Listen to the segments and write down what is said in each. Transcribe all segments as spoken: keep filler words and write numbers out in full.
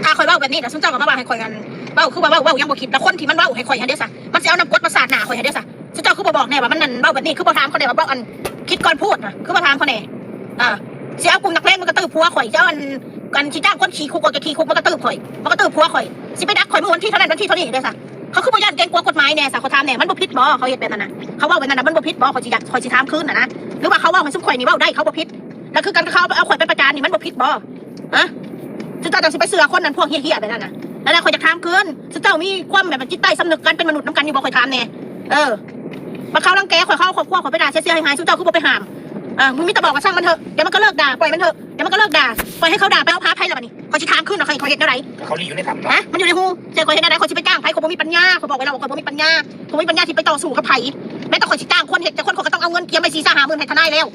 ถ้าข่อยเว้าแบบนี้นะ ซุมเจ้าก็มาว่าให้ข่อยอัน เว้าคือว่าเว้า เว้ายังบ่คิด แล้วคนที่มันเว้าให้ข่อยหั้นเด้ซะ มันสิเอาน้ำกรดมาสาดหน้าข่อยหั้นเด้ซะ ซุมเจ้าคือบ่บอกแน่ว่ามันนั่น เว้าแบบนี้ คือบ่ถามเขาแน่ว่าเว้าอัน คิดก่อนพูดนะ คือบ่ถามเขาแน่ อ่า สิเอากลุ่มนักเลงมากระทืบผัวข่อย สิเอาอัน อันสิจ้างคนขี้คุกออกจากขี้คุกมากระทืบข่อย มากระทืบผัวข่อย สิไปดักข่อยมื้อวันที่เท่านั้นวันที่เท่านี้เด้ซะ เขาคือบ่ย้านเกรงกลัวกฎหมายแน่ซะ เขาถามแน่ มันบ่ผิดบ่ เขาเฮ็ดแบบนั้นน่ะ เขาเว้าแบบนั้นน่ะ มันบ่ผิดบ่ ข้อยสิอยาก ข้อยสิถามคืนน่ะนะ หรือว่าเขาเว้าให้ซุมข่อยนี่เว้าได้ เขาบ่ผิด แล้วคือกันเขาเอาข่อยไปประจานนี่มันบ่ผิดบ่ ฮะ ซุมเจ้าจั่งสิไปเชื่อคนนั้นพวกเฮี้ยๆแบบนั้นน่ะ แล้วข่อยจะถามคืน ซุมเจ้ามีความแบบจิตใต้สำนึกการเป็นมนุษย์นำกันอยู่บ่ ข่อยถามแน่ เออ บัดเขารังแกข่อย เขาเอาครอบครัวข่อยไปด่าเสียๆหายๆ ซุมเจ้าคือบ่ไปห้าม อ่า มึงมีแต่บอกว่าช่างมันเถอะ เดี๋ยวมันก็เลิกด่า ปล่อยมันเถอะ เดี๋ยวมันก็เลิกด่า ปล่อยให้เขาด่า ไปเอาพาไผล่ะบัดนี้ ข่อยสิถามคืนน่ะ ข่อย ข่อยเฮ็ดแนวใด เขาหนีอยู่ในถ้ำเนาะ ฮะ มันอยู่ในฮู เจ้าข่อยเฮ็ดแนวใด ข่อยสิไปจ้างไผ ข่อยบ่มีปัญญา ข่อยบอกไว้แล้วว่าข่อยบ่มีปัญญา ข่อยบ่มีปัญญาที่ไปต่อสู้กับไผ แม้แต่ข่อยสิจ้างคนเฮ็ด แต่คนข่อยก็ต้องเอาเงินเตรียมไว้สี่ห้าหมื่นให้ทนายแล้ว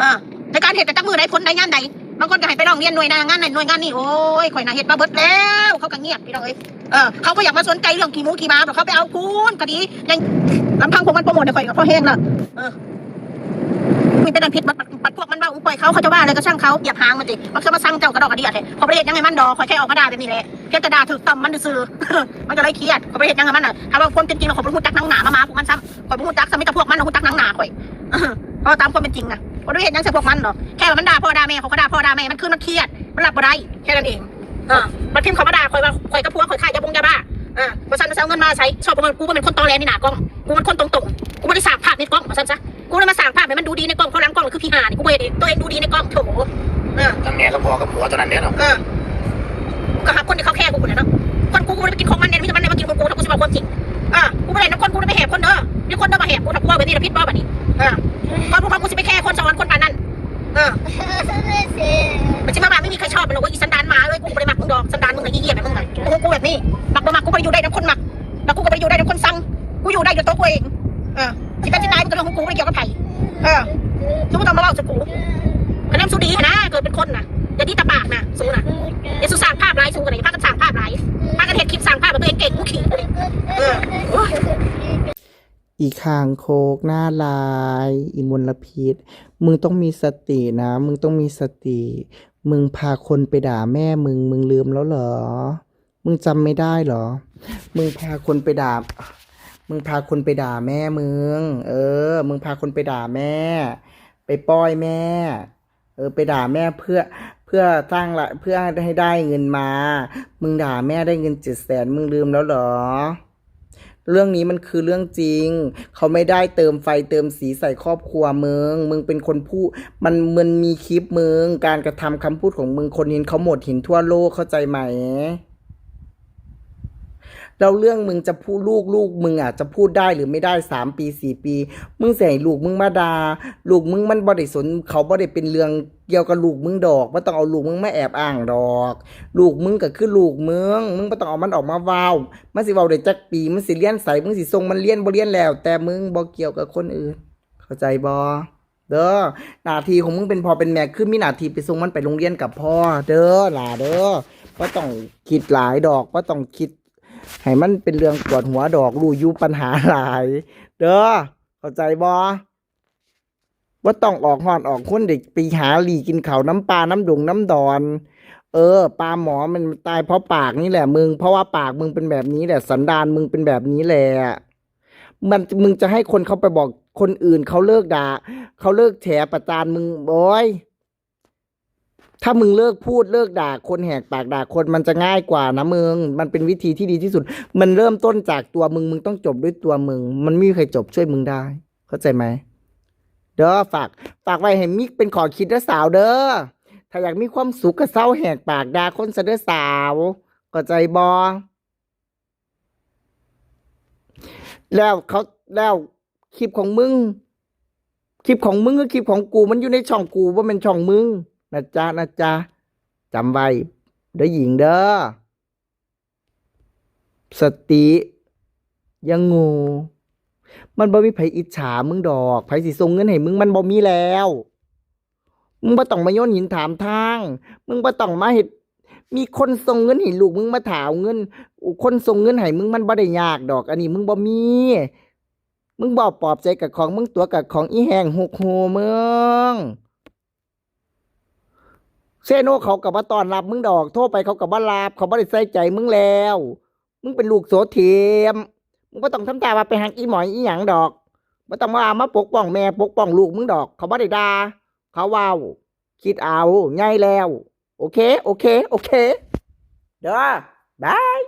อ่า ในการเฮ็ดแต่จักมื้อใดผลใดยามใด บางคนก็ให้ไปร้องเรียนหน่วยงานนั้นหน่วยงานนี้ โอ้ย ข่อยน่ะเฮ็ดมาเบิดแล้ว เขาก็เงียบพี่น้องเอ้ย เออ เขาบ่อยากมาสนใจเรื่องขี้หมูขี้หมาดอก เขาไปเอาคูณคดี ยังลำพังพวกมันโปรโมทให้ข่อยก็พอแฮงละ เออ มีแต่นั้นผิดบัด บัด บัดพวกมันเว้าปล่อยเขา เขาจะว่าอะไรก็ช่างเขา เหยียบหางมันสิ มันจะมาสั่งเจ้ากระดอกกระเดียแท้ ข่อยบ่ได้เฮ็ดหยังให้มันดอก ข่อยแค่ออกมาด่าแบบนี้แหละ เพียงแต่ด่าถูกต้องมันซื่อๆ มันก็เลยเครียด ข่อยบ่ได้เฮ็ดหยังให้มันน่ะ ถ้าว่าความเป็นจริงแล้วข่อยบ่รู้จักหนังหนามามาพวกมันซ้ำ ข่อยบ่รู้จักซ้ำ มีแต่พวกมันรู้จักหนังหนาข่อย เออ เพราะว่าตามความเป็นจริงนะ ข่อยบ่ได้เฮ็ดหยังใส่พวกมันดอก แค่ว่ามันด่าพ่อด่าแม่ ข่อยก็ด่าพ่อด่าแม่ มันคือมันเครียด มันรับบ่ได้ แค่นั้นเอง เออ มันพิมพ์เข้ามาด่าข่อยว่า ข่อยกับผัวข่อยขายยาบงยาบ้า เออ ว่าซั่น ว่าซั่น เอาเงินมาใส่ ชอบเอาเงิน กูบ่แม่นคนตอแหลในหน้ากล้อง กูมันคนตรงๆ กูบ่ได้สร้างภาพในกล้อง ว่าซั่นซะ กูเลยมาสร้างภาพให้มันดูดีในกล้อง เพราะหลังกล้องคือผีห่านี่ กูบ่เฮ็ดให้ตัวเองดูดีในกล้อง โถ เออ ทั้งแม่กับพ่อกับผัวเท่านั้นเด้อเนาะ เออ กูก็หาคนที่เขาแคร์กูพู้นแหละเนาะ คนกู กูบ่ได้ไปกินของมันเด้ มีแต่มันได้มากินของกู ถ้ากูสิเว้าความจริง เออ กูบ่ได้นำคน กูบ่ได้ไปแหบคนเด้อ มีคนเด้อมาแหบกู ถ้ากูเว้าแบบนี้แล้วผิดบ่บัดนี้ เออ ก่อนพวกเขากูสิไปแคร์คนสะออนคนปานนั้น เออ มันสิมาว่าไม่มีใครชอบมันหรอกเว้ย อีสันดานหมาเอ้ย กูบ่ได้มักมึงดอก สันดานมึงน่ะ อีเหี้ยแบบมึงน่ะ กู กูแบบนี้ มักบ่มัก กูบ่ได้อยู่ได้นำคนมัก แล้วกูก็บ่ได้อยู่ได้นำคนซัง กูอยู่ได้ด้วยตัวกูเอง เออ สิเป็นสิตายมันก็เรื่องของกู บ่ได้เกี่ยวกับไผ เออ ซุบ่ต้องมาเว้าใส่กู คะแนนสูดีหั้นนะ เกิดเป็นคนน่ะ อย่าดีแต่ปากน่ะ สูน่ะ อย่าสูสร้างภาพหลาย สูกันน่ะ อย่าพากันสร้างภาพหลาย พากันเฮ็ดคลิปสร้างภาพว่าตัวเองเก่ง กูขี้ เออ โอ๊ย อีคางคกหน้าลาย อีมลพิษ มึงต้องมีสตินะ มึงต้องมีสติ มึงพาคนไปด่าแม่มึง มึงลืมแล้วเหรอ มึงจำไม่ได้เหรอ มึงพาคนไปด่า มึงพาคนไปด่าแม่มึง เออ มึงพาคนไปด่าแม่ ไปป้อยแม่ เออ ไปด่าแม่เพื่อ เพื่อสร้างละ เพื่อให้ได้เงินมา มึงด่าแม่ได้เงินเจ็ดแสน มึงลืมแล้วเหรอ เรื่องนี้มันคือเรื่องจริง เขาไม่ได้เติมไฟเติมสีใส่ครอบครัวมึง มึงเป็นคนพูด มัน มันมีคลิปมึง การกระทำคำพูดของมึง คนเห็นเขาหมด เห็นทั่วโลก เข้าใจไหม แล้วเรื่องมึงจะพูด ลูก ลูกมึงอ่ะ จะพูดได้หรือไม่ได้ สามปี สี่ปี มึงสิให้ลูกมึงมาด่า ลูกมึงมันบ่ได้สน เขาบ่ได้เป็นเรื่องเกี่ยวกับลูกมึงดอก บ่ต้องเอาลูกมึงมาแอบอ้างดอก ลูกมึงก็คือลูกมึง มึงบ่ต้องเอามันออกมาเว้า มันสิเว้าได้จักปี มันสิเรียนไส มึงสิส่งมันเรียนบ่เรียนแล้วแต่มึง บ่เกี่ยวกับคนอื่น เข้าใจบ่ เด้อ หน้าที่ของมึงเป็นพ่อเป็นแม่คือมีหน้าที่ไปส่งมันไปโรงเรียนกับพ่อ เด้อหล่าเด้อ บ่ต้องคิดหลายดอก บ่ต้องคิดให้มันเป็นเรื่องปวดหัวดอก รู้อยู่ปัญหาหลาย เด้อ เข้าใจบ่ บ่ต้องออกฮ้อนออกควนได้ไปหาลี้กินข้าวนำป่านำดงนำดอน เออ ปลาหมอมันตายเพราะปากนี่แหละมึง เพราะว่าปากมึงเป็นแบบนี้แหละ สันดานมึงเป็นแบบนี้แหละ มัน มึงจะให้คนเขาไปบอกคนอื่นเขาเลิกด่า เขาเลิกแฉประจานมึง โอ๊ย ถ้ามึงเลิกพูดเลิกด่าคน แหกปากด่าคน มันจะง่ายกว่านะมึง มันเป็นวิธีที่ดีที่สุด มันเริ่มต้นจากตัวมึง มึงต้องจบด้วยตัวมึง มันไม่มีใครจบช่วยมึงได้ เข้าใจไหม เด้อ ฝาก ฝากไว้ให้มิกเป็นข้อคิดเด้อสาวเด้อ ถ้าอยากมีความสุขก็เซาแหกปากด่าคนซะเด้อสาว เข้าใจบ่ แล้วเขา แล้วคลิปของมึง คลิปของมึงกับคลิปของกู มันอยู่ในช่องกู บ่แม่นช่องมึง นะจ๊ะ นะจ๊ะ จำไว้ เด้อหญิงเด้อ สติ อย่าโง่ มันบ่มีไผอิจฉามึงดอก ไผสิส่งเงินให้มึง มันบ่มีแล้ว มึงบ่ต้องมาโยนหินถามทาง มึงบ่ต้องมาเฮ็ด มีคนส่งเงินให้ลูกมึงมาถามเงิน คนส่งเงินให้มึงมันบ่ได้ยากดอก อันนี้มึงบ่มี มึงบ่ปลอบใจกับของ มึงตั๋วกับของ อีแห้งหกโหมึง เซโนเขาก็บ่ต้อนรับมึงดอก โทรไปเขาก็บ่รับ เขาบ่ได้ใส่ใจมึงแล้ว มึงเป็นลูกโสเถียม มึงบ่ต้องทำท่าว่าไปฮักอีหมอยอีหยังดอก บ่ต้องมา มาปกป้องแม่ปกป้องลูกมึงดอก เขาบ่ได้ด่า เขาเว้า คิดเอา ใหญ่แล้ว โอเค โอเค โอเค เด้อ บาย